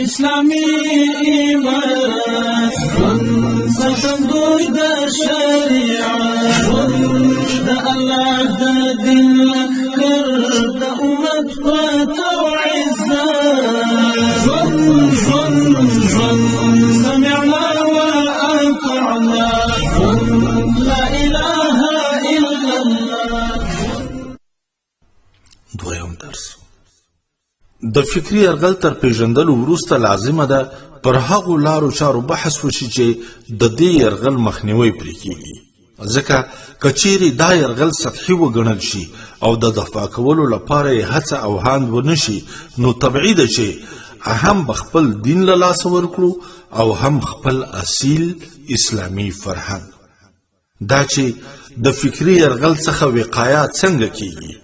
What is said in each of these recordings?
اسلامي امارت ژوند ساتندوی د شریعت، ژوند د الله د دین لښکر، د امت پت او عزت. ژوند ژوند ژوند، سمعنا وأطعنا، ژوند لا اله الا الله. دویم درس. د فکري یرغل تر پیژندلو وروسته لازمه ده پر هغو لارو چارو بحث وشي چې د دې یرغل مخنیوی پرې کیږي، ځکه که چیرې دا یرغل سطحي وګڼل شي او د دفاع کولو لپاره یې هڅه او هاند ونه شي، نو طبعي ده چې هم به خپل دین له لاسه ورکړو او هم خپل اصیل اسلامي فرهنګ. دا چې د فکري یرغل څخه وقایه څنګه کیږي،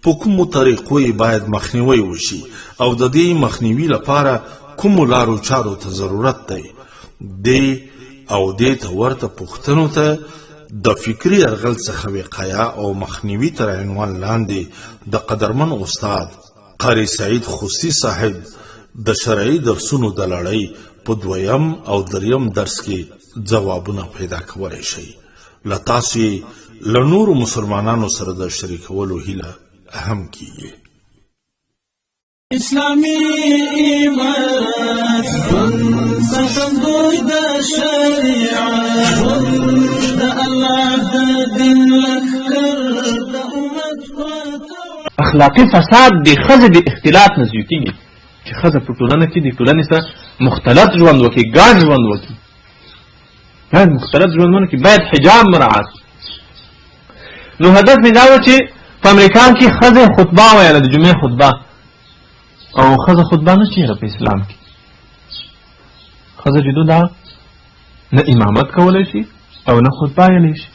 په کومو طریقو یې باید مخنیوی وشي او د دې مخنیوي لپاره کومو لارو چارو ته ضرورت دی، دې او دې ته ورته پوښتنو ته د فکري یرغل څخه وقایه او مخنیوي تر عنوان لاندې د قدرمن استاد قاري سعید خوسي صاحب د شرعي درسونو د لړۍ په دویم او دریم درس کې ځوابونه پیدا کولی شئ. له تاسو یې له نورو مسلمانانو سره د شریکولو هیله هم کیږي. اسلامي امارت ژوند ساتندوی د شریعت، ژوند د الله د دین لښکر، د امت پت. اخلاقي فساد د ښځې د اختلاط نه زیاتېږي، چې ښځه په ټولنه کې د ټولنې سره مختلط ژوند وکړي، ګډ ژوند وکړي. باید مختلط ژوند ونه کړي، باید حجاب مراعات. نو هدف مې دا و چې په امریکا کې ښځې خطبه ویله، د جمعې خطبه، او ښځه خطبه نه چیرې په اسلام کې ښځه چې دا نه امامت کولی شي او نه خطبه ویلی شي.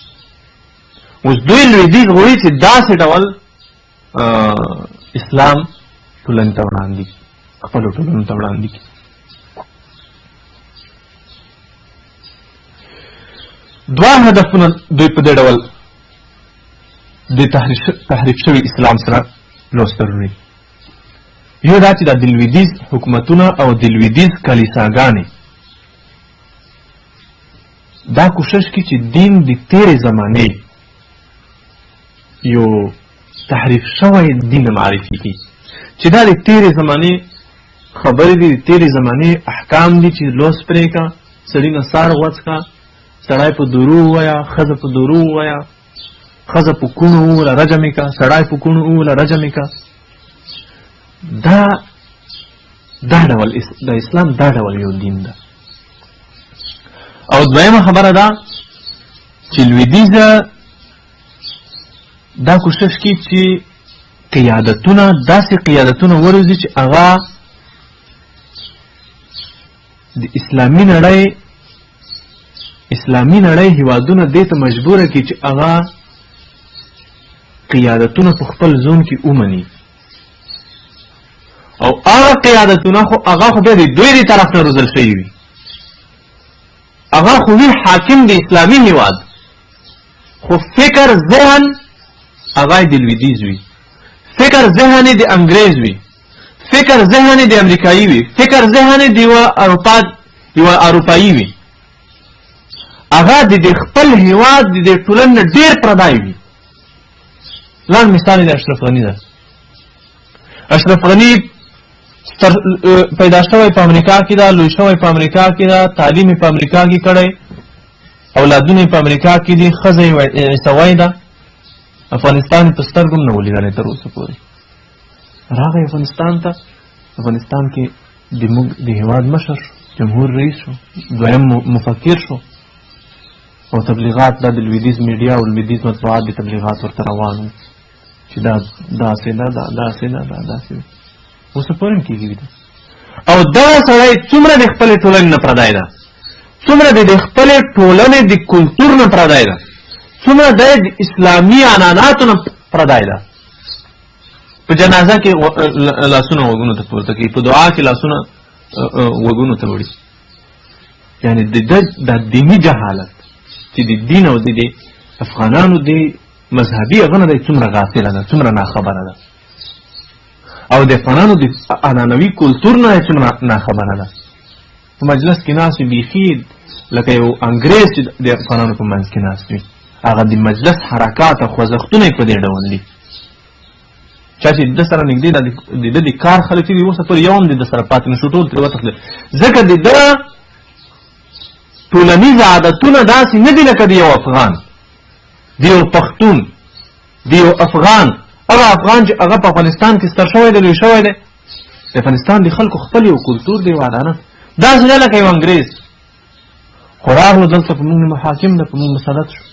اوس دوی لویدیځ غواړي چې داسې ډول اسلام ټولنې ته وړاندې کړي، خپلو ټولنو ته وړاندې کړي. دوه هدفونه دوی په دې ډول د تحریف شوي اسلام سره لوستل وړي. یو دا چې دا د لویدیځ حکومتونه او د لویدیځ کلیساګانې دا کوشش کوي چې دین د تیرې زمانې یو تحریف شوی دین معرفي کړي، چې دا د تیرې زمانې خبرې دي، د تیرې زمانې احکام دي، چې لوس پرې کا، سړي نه سار غوڅ کا، سړی په درو ووایه، ښځه په درو ووایه، ښځه په کوڼو ووله رجم یې کا، سړی په کوڼو ووله رجم یې کا. دا دا ډول د اسلام دا ډول یو دین ده. او دویمه خبره ده چې لویدیځه دا کوشش کوي چې قیادتونه داسې قیادتونه وروزي چې هغه د اسلامي نړۍ هیوادونه دې ته مجبوره کړي چې هغه قیادتونه په خپل زون کې ومني، او هغه قیادتونه خو هغه خو بیا د دوی د طرف نه روزل شوي وي، هغه خو وي حاکم د اسلامي هیواد، خو فکر ذهن هغه د لویدیځ وي، فکر ذهن د انګریز وي، فکر ذهن د امریکایي وي، فکر ذهن د یوه اروپایي وي. هغه د خپل هیواد د ټولنې نه ډېر پردی وي. لنډ مثال یې د اشرف غني ده. اشرف غني پیدا شوی په امریکا کې ده، لوی شوی په امریکا کې ده، تعلیم یې په امریکا کې کړی، اولادونه یې په امریکا کې دي، ښځه یې عیسوی ده، افغانستان یې په سترګو هم نه و لیدلی تر اوسه پورې. راغی افغانستان ته، افغانستان کې د موږ د هیواد مشر شو، جمهور رئیس شو، دویم مفکر شو، او تبلیغات دا د لویدیځ میډیا او لویدیځ مطبوعات د تبلیغات ورته روان وو چې دا داسې ده، دا داسې ده، دا داسې ده. اوس پورې هم کېږي ویده. او دا سړی څومره د خپلې ټولنې نه پردی ده، څومره د خپلې ټولنې د کلتور نه پردی ده، څومره د اسلامي عنعناتو نه پردی ده. په جنازه کې لاسونه غوږونو ته پورته کوي، په دعا کې لاسونه غوږونو ته وړي. یعنې د دا دیني جهالت چې د دین او د افغانانو د مذهبي هغه نه دی څومره غافله ده، څومره ناخبره ده. او د افغانانو د عنعنوي کلتور نه څومره ناخبره ده. په مجلس کې ناست وي، بیخي لکه یو انګریز چې د افغانانو په منځ کې ناست وي، هغه د مجلس حرکات او خوځښتونه یې په دې ډول دي. چا چې د سره نږدې د ده د کار خلک چې دي، اوسه پورې یو هم د ده سره پاتې نه شو، ټول ترې وتښتېدل، ځکه د ده ټولنیز عادتونه داسې نه دي لکه د یو افغان، د یو پښتون، د یو افغان، هغه افغان چې هغه په افغانستان کې ستر شوی دی، لوی شوی دی. د افغانستان د خلکو خپل یو کلتور دی، یو عادت، داسې نه لکه یو انګریز. خو راغلو دلته په موږ محاکم ده، په موږ مسلط شو.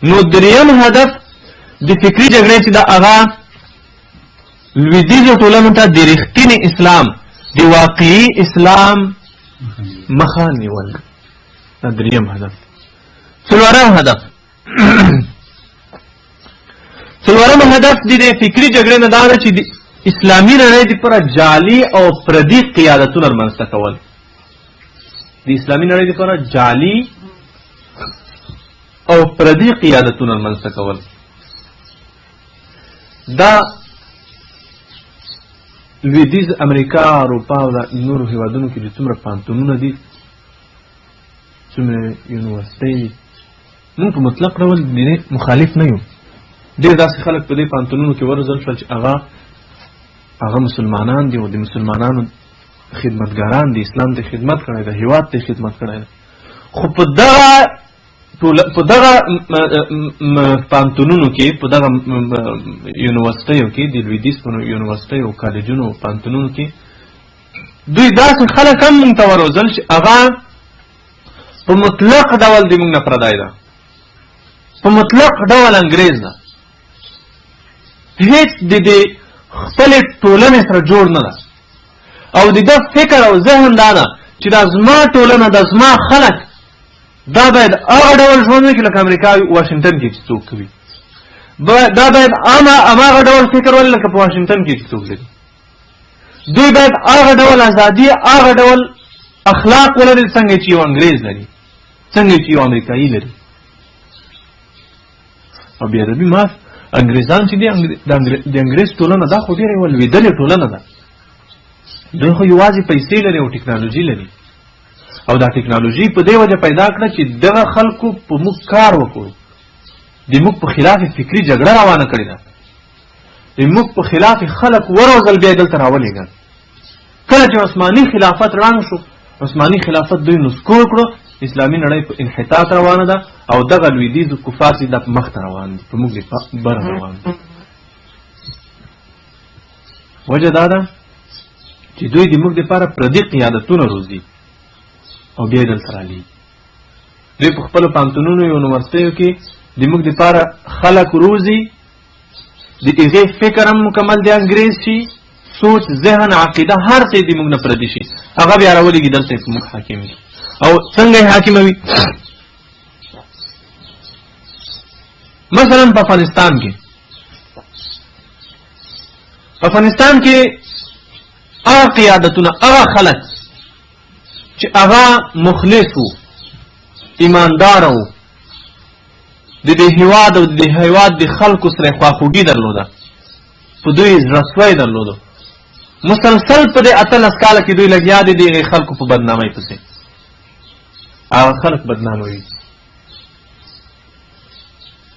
نو دریم هدف د فکري جګړې چې د هغه لویدیځو ټولنو ته د رښتیني اسلام، د واقعي اسلام مخه نیول، دا دریم هدف. څلورم هدف، څلورم هدف د دې فکري جګړې نه دا ده چې د اسلامي نړۍ دپاره جعلي او پردي قیادتونه رامنځته کول. د اسلامي نړۍ دپاره جعلي او پردي قیادتونه رامنځته کول. دا لویدیځ، امریکا، اروپا او نورو هیوادونو کې چې څومره پوهنتونونه دي، څومره یونیورسټۍ دي، موږ په مطلق ډول د دې مخالف نه یو. ډېر داسې خلک په دې پوهنتونونو کې وروزل شول چې هغه مسلمانان دي او د مسلمانانو خدمتګاران دي، اسلام ته خدمت کړی دی، هیواد ته خدمت کړی دی. خو په دغه پوهنتونونو کې، په دغه یونیورسټیو کې، د لویدیځ په یونیورسټیو، کالجونو، پوهنتونونو کې دوی داسې خلک هم موږ ته وروزل چې هغه په مطلق ډول د موږ نه پردی ده، په مطلق ډول انګریز ده، هیڅ د دې خپلې ټولنې سره جوړ نه ده. او د ده فکر او ذهن دا ده چې دا زما ټولنه، دا زما خلک، دا باید هغه ډول ژوند وکړي لکه امریکا واشنګټن کې چې څوک کوي، دا باید هماغه ډول فکر ولري لکه په واشنګټن کې چې څوک لري. دوی باید هغه ډول ازادي، هغه ډول اخلاق ولري څنګه چې یو انګریز لري، څنګه چې یو امریکایي لري. او بیا ادبي معاف انګریزان چې دي، د انګریز ټولنه دا خو ډېره یوه لوېدلې ټولنه ده. دوی خو یوازې پیسې لري او ټکنالوژي لري، او دا ټکنالوژي په دې وجه پیدا کړه چې دغه خلکو په موږ کار وکړو، د موږ په خلاف فکري جګړه روانه کړې ده، د موږ په خلاف خلک وروزل، بیا یې دلته راولېږل. کله چې عثماني خلافت ړنګ شو، عثماني خلافت دوی نسکور کړو، اسلامي نړۍ په انحطاط روانه ده، او دغه لویدیځ کفار چې دا په مخته روان دي، په موږ بره روان دي. وجه دا ده چې دوی د موږ دپاره پردي قیادتونه روزي او بیا یې دلته رالېږي. دوی په خپلو پوهنتونونو یونیورسټیو کې د موږ دپاره خلک روزي، د هغې فکر هم مکمل د انګریز شي، سوچ، ذهن، عقیده، هر څه د موږ نه پردي شي، هغه بیا راولېږي دلته یې په موږ حاکم وي. او څنګه یې حاکموي؟ مثلا په افغانستان کې، په افغانستان کې هغه قیادتونه، هغه خلک چې هغه مخلص وو، ایماندار وو، د دې هیواد او د دې هیواد د خلکو سره خواخوږي درلوده، په دوی زړه سوی درلوده، مسلسل په دې 18 کاله کې دوی لګیا دي د هغې خلکو په بدنامۍ پسې، هغه خلک بدناموي.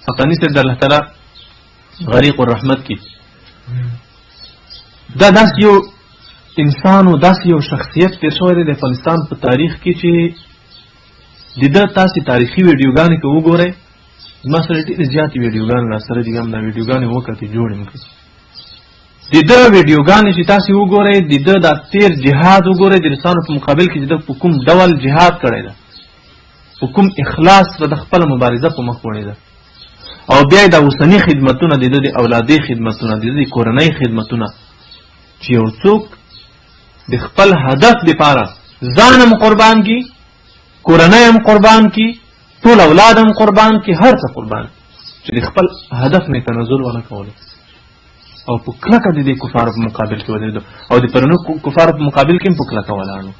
حقاني صاحب د الله تعالی غریق الرحمت کې دا داسې یو انسان او داسې یو شخصیت تېر شوی دی د افغانستان په تاریخ کې چې د ده تاسې تاریخي ویډیوګانې که وګورئ، زما سره ډېرې زیاتې ویډیوګانې را سره دي، هم دا ویډیوګانې وکتې جوړې مې کړې. د ده ویډیوګانې چې تاسې وګورئ، د ده دا تېر جهاد وګورئ، د روسانو په مقابل کې چې ده په کوم ډول جهاد کړی ده، په کوم اخلاص سره د خپله مبارزه په مخ وړې ده، او بیا یې دا اوسني خدمتونه، د ده د اولادې خدمتونه، د ده د کورنۍ خدمتونه، چې یو څوک د خپل هدف دپاره ځان هم قربان کړي، کورنۍ هم قربان کړي، ټول اولاد هم قربان کړي، هر څه قربان کړي، چې د خپل هدف نه تنزل ونه کولو، او په کلکه د دې کفارو په مقابل کې ودرېدو، او د پرونو کفارو په مقابل کې هم په کلکه ولاړو.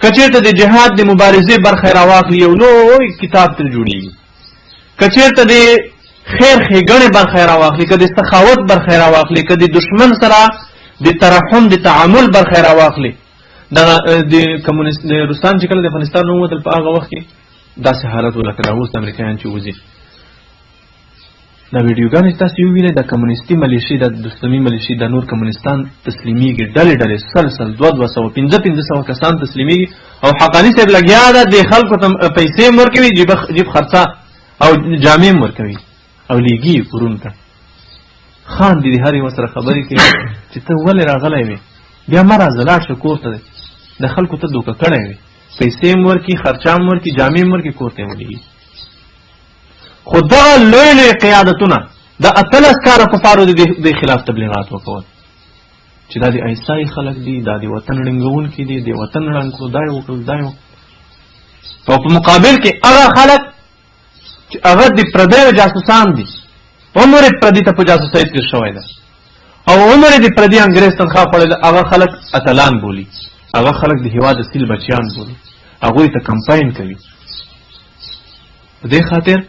که چېرته د جهاد د مبارزې برخه راواخلي، یو لوی کتاب ترې جوړېږي. که چېرته د خیر ښېګڼې برخه یې راواخلي، که د سخاوت برخه یې راواخلي، که د دشمن سره د ترحم د تعامل برخه یې راواخلي. دغه د کمونست د روسان چې کله د افغانستان نه ووتل په هغه وخت کې داسې حالت و لکه دا اوس د امریکایان چې وځي. دا ویډیوګانې چې تاسو ووینئ، د کمونستي ملیشې، د دوستمي ملیشې، د نور کمونستان تسلیمیږي، ډلې ډلې، سل سل، دوه دوه سوه، پنځه پنځه سوه کسان تسلیمیږي. او حقاني صاحب لګیا ده د خلکو ته پیسې هم ورکوي، جیب خرڅه او جامې هم ورکوي او لیږي یې کورونو ته. خان دي د هر یوه سره خبرې کوي چې ته ولې راغلی وې، بیا مه راځه، لاړ شه کور ته، د خلکو ته دوکه کړی وې. پیسې هم ورکړي، خرچه هم ورکړي، جامې هم ورکړي، کور ته یې ولیږي. خو دغه لوی لوی قیادتونه د 18 کاله کفارو د دې خلاف تبلیغات وکول چې دا د ایسای خلک دي، دا د وطن ړنګوونکي دي، د وطن ړنګ کړو، دا یې وکړل، دا یې وکړل. او په مقابل کې هغه خلک چې هغه د پردیو جاسوسان دي، عمر یې پردي ته په جاسوسۍ تېر شوی ده او عمر یې د پردي انګرېز تنخوا خوړلې ده، هغه خلک اتلان بولي، هغه خلک د هېواد اصیل بچیان بولي، هغوی ته کمپاین کوي. په دې خاطر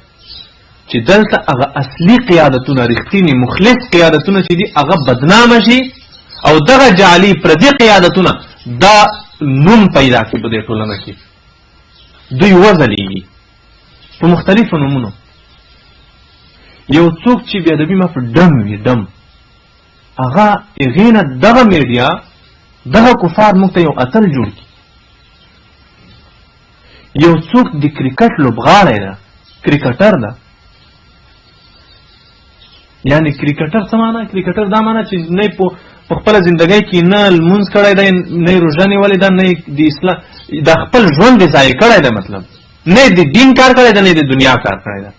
چې دلته هغه اصلي قیادتونه، رښتیني مخلص قیادتونه چې دي، هغه بدنامه شي او دغه جعلي پردي قیادتونه دا نوم پیدا کړي په دې ټولنه کې، دوی وځلېږي په مختلفو نومونو. یو څوک چې بې ادبي ما په ډم وي، ډم هغه هغې نه دغه میډیا، دغه کفار موږ ته یو اتل جوړ کړي. یو څوک د کرکټ لوبغاړی ده، کرکټر ده، یعنی کرکټر څه معنا؟ کرکټر دا معنا چې نه په خپله زندګۍ کې نه لمونځ کړی دی، نه یې روژه نیولې ده، نه یې د اسلام د خپل ژوند یې ضایع کړی دی، مطلب نه یې د دین کار کړی دی، نه یې د دنیا کار کړی دی،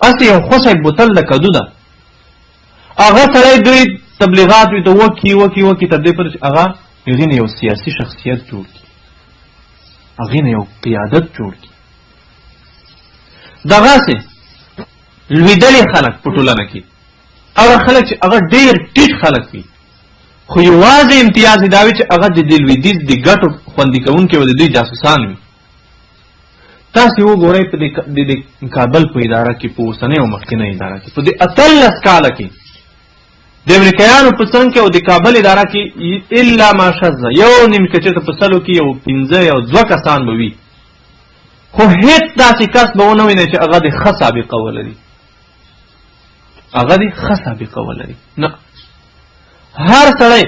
هسې یو خوشی بوتل د کدو ده. هغه سړی دوی تبلیغات ورته وکړي وکړي وکړي تر دې پورې چې هغه هغې نه یو سیاسي شخصیت جوړ کړي، هغې نه یو قیادت جوړ کړي. دغسې لوېدلي خلک په ټولنه کې، هغه خلک چې هغه ډېر ټیټ خلک وي، خو یوازې امتیاز یې دا وي چې هغه د دې لوېدیځ د ګټو خوندي کوونکي او د دوی جاسوسان وي. تاسې وګورئ په دې کابل په اداره کې، په اوسنۍ او مخکنۍ اداره کې، په دې 18 کاله کې د امریکایانو په څنګ کې او د کابل اداره کې الا ما شذ یو نیم که چېرته په سلو کې یو 5 یو 2 کسان به وي، خو هېڅ داسې کس به ونه وینئ چې هغه د ښه سابقه ولري، هغه دې ښه سابقه ولري. نه، هر سړی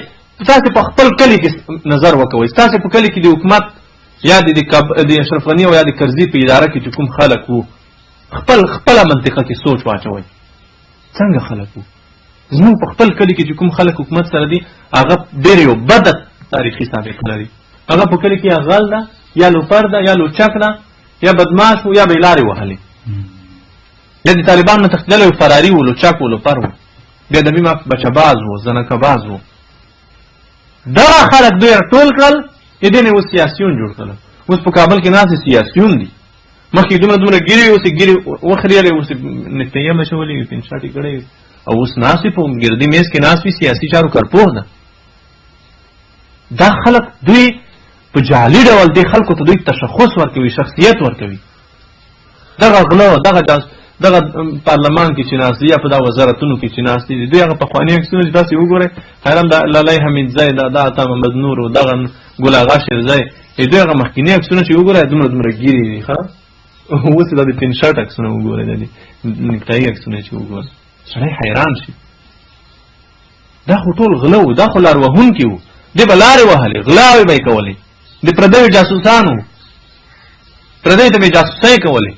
تاسې په خپل کلي کې نظر وکوئ، ستاسې په کلي کې د حکومت یا د اشرف غني او یا د کرزي په اداره کې چې کوم خلک وو، خپل خپله منطقه کې سوچ واچوئ څنګه خلک وو. زموږ په خپل کلي کې چې کوم خلک حکومت سره دي، هغه ډېر یو بده تاریخي سابقه لري. هغه په کلي کې یا غل ده، یا لوپر ده، یا لوچک ده، یا بدماش و، یا به یې لارې وهلې، یا د طالبانو نه تښتېدلی و، فراري و، لوچک و، لوپر و، بیا د بیمه بچه باز و، زنکه باز و. دغه خلک دوی راټول کړل، دې نه اوس سیاسیون جوړ کړل. اوس په کابل کې ناست سیاسیون دي، مخکې دومره دومره ږیرې اوس یې ږیرې وخریلې، اوس یې نکټایي هم اچولې وي، پنټ شرټ یې کړی وي، او اوس ناست وي په ګردي میز کې ناست وي، سیاسي چارو کارپوه ده. دا خلک دوی په جعلي ډول دې خلکو ته دوی تشخص ورکوي، شخصیت ورکوي. دغه غله، دغه جاس، دغه پارلمان کې چې ناست دي یا په دا وزارتونو کې چې ناست دي، دوی هغه پخواني عکسونه چې تاسې وګورئ، حیران دا لالی حمیدزی دا، دا عطا محمد نور و، دغه ګل اغا شیرزی، دوی هغه مخکیني عکسونه چې وګورئ دومره دومره ږیرې دي. ښه، اوس دا د پین شرټ عکسونه وګورئ، دا د نکټایي عکسونه چې وګورئ، سړی حیران شي. دا خو ټول غله وو، دا خو لار وهونکي وو، دې به لارې وهلې، غلاوې به یې کولې، د پردیو جاسوسان وو، پردیو ته به یې جاسوسۍ کولې.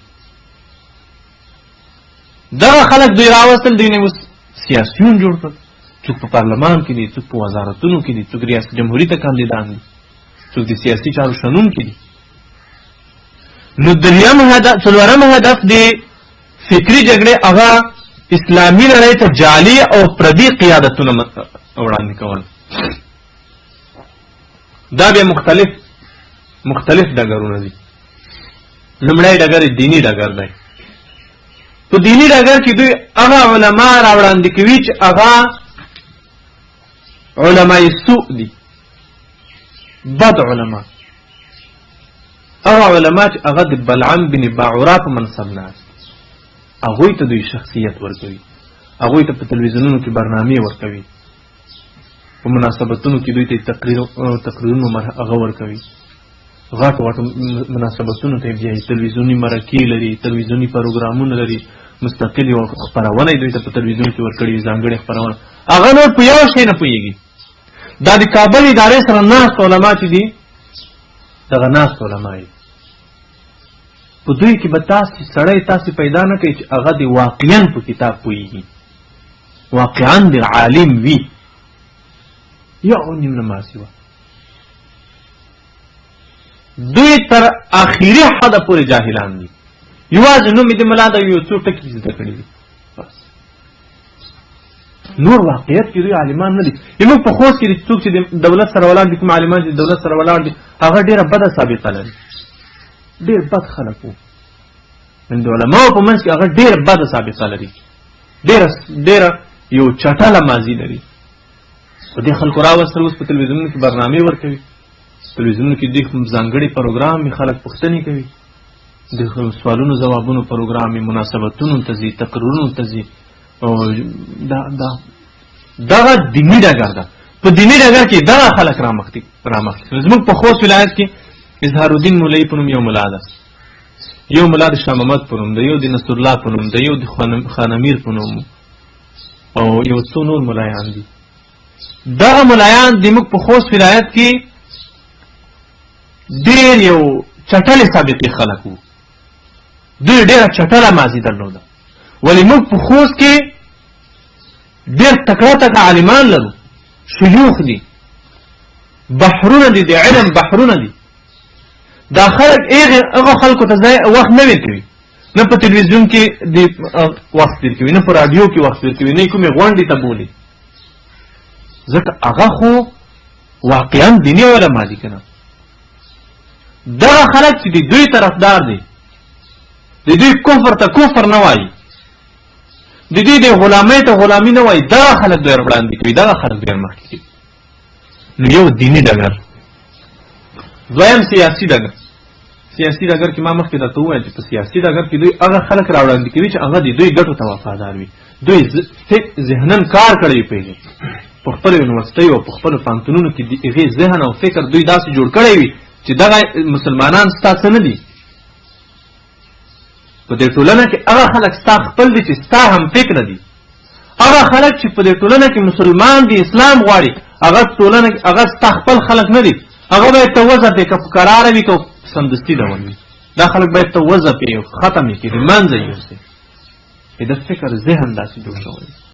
دغه خلک دوی راوستل، دوی نه اوس سیاسیون جوړ کړل. څوک په پارلمان کې دي، څوک په وزارتونو کې دي، څوک ریاست جمهوري ته کاندیدان دي، څوک د سیاسي چارو شنونکي دي. نو دریم هدف، څلورم هدف دی فکري جګړې، هغه اسلامي نړۍ ته جعلي او پردي قیادتونه وړاندې کول. دا بیا مختلف مختلف ډګرونه دي. لومړی ډګر دیني ډګر دی. په دیني ډګر کې دوی هغه علما را وړاندې کوي چې هغه علماء سوء دي، بد علما، هغه علما چې هغه د بلعم بن باعورا په منصب ناست، هغوی ته دوی شخصیت ورکوي، هغوی ته په تلویزیونونو کې برنامې ورکوي، په مناسبتونو کې دوی ته تقریرونو هغه ورکوي، غټ غټ مناسبتونو ته بیایي، تلویزیوني مرکې لري، تلویزیوني پروګرامونه لري، مستقل یو خپرونه یې دوی ته په تلویزیون کې ورکړي، ځانګړې خپرونه. هغه نور په یو شی نه پوهېږي. دا د کابل ادارې سره ناست علما چې دي، دغه ناست علما یې په دوی کې به تاسې سړی تاسې پیدا نه کوي چې هغه د واقعا په کتاب پوهېږي، واقعا د عالم وي، یو نیم نه ماسیوه. دوی تر اخیري حده پورې جاهلان دي، یوازې نوم یې د ملا د یو څو ټکي زده کړي دي بس. نور واقعیت کې دوی عالمان نه دي. زموږ په خوست کې څوک چې د دولت سره ولاړ دي، کوم عالمان چې د دولت سره ولاړ دي، هغه ډېره بده سابقه لري، ډېر بد خلک وو. د علماو په منځ کې هغه ډېره بده سابقه لري، ډېره یو چټله ماضي لري. په دې خلکو راوستل، اوس په تلویزیونونو کې برنامې ورکوي، تلویزیونونو کې دوی ځانګړي پروګرام وي، خلک پوښتنې کوي، د سوالونو ځوابونو پروګرام وي، مناسبتونو ته ځي، تقریرونو ته ځي. او دا دا دغه دیني ډګر ده. په دیني ډګر کې دغه خلک رامخکې. زموږ په خوست ولایت کې اظهار الدین مولوي په نوم یو ملا ده، یو ملا د شاه محمد په نوم ده، یو د نصرالله په نوم ده، یو د خان امیر په نوم، او یو څو نور ملایان دي. دغه ملایان د موږ په خوست ولایت کې ډېر یو چټلې سابقې خلک وو، دوی ډېره چټله ماضي درلوده. ولې موږ په خوست کې ډېر تکړه تکړه عالمان لرو، شیوخ دي، بحرونه دي، د علم بحرونه دي. دا خلک هغه خلکو ته ځای وخت نه ورکوي، نه په تلویزیون کې د وخت ورکوي، نه په راډیو کې وخت ورکوي، نه کومې غونډې ته بولي، ځکه هغه خو واقعا دیني علما دي که نه. دغه خلک چې د دوی طرفدار دي، د دوی کفر ته کفر نه وایي، د دوی د غلامۍ ته غلامي نه وایي، دغه خلک دوی وړاندې کوي، دغه خلک دوی مخکې کوي. نو یو دیني ډګر. دویم سیاسي ډګر. سیاسي ډګر کې ما مخکې درته وویل چې په سیاسي ډګر کې دوی هغه خلک راوړاندې کوي چې هغه د دوی ګټو ته وفادار وي، دوی ذهناً کار کړی وي په خپلو یونیورسټیو او په خپلو پوهنتونونو کې د هغې ذهن او فکر دوی داسې جوړ کړی وي چې دغه مسلمانان ستا څه نه دي. په دې ټولنه کې هغه خلک ستا خپل دي چې ستا هم فکر دي، هغه خلک چې په دې ټولنه کې مسلمان دي، اسلام غواړي، هغه ټولنه هغه ستا خپل خلک نه دي، هغه باید ته وځپې، که په کراره وي که سمدستي ډول وي، دا خلک باید ته وځپې، ختم یې کړي، د منځه یې یوسې. د فکر ذهن داسې جوړ شوی.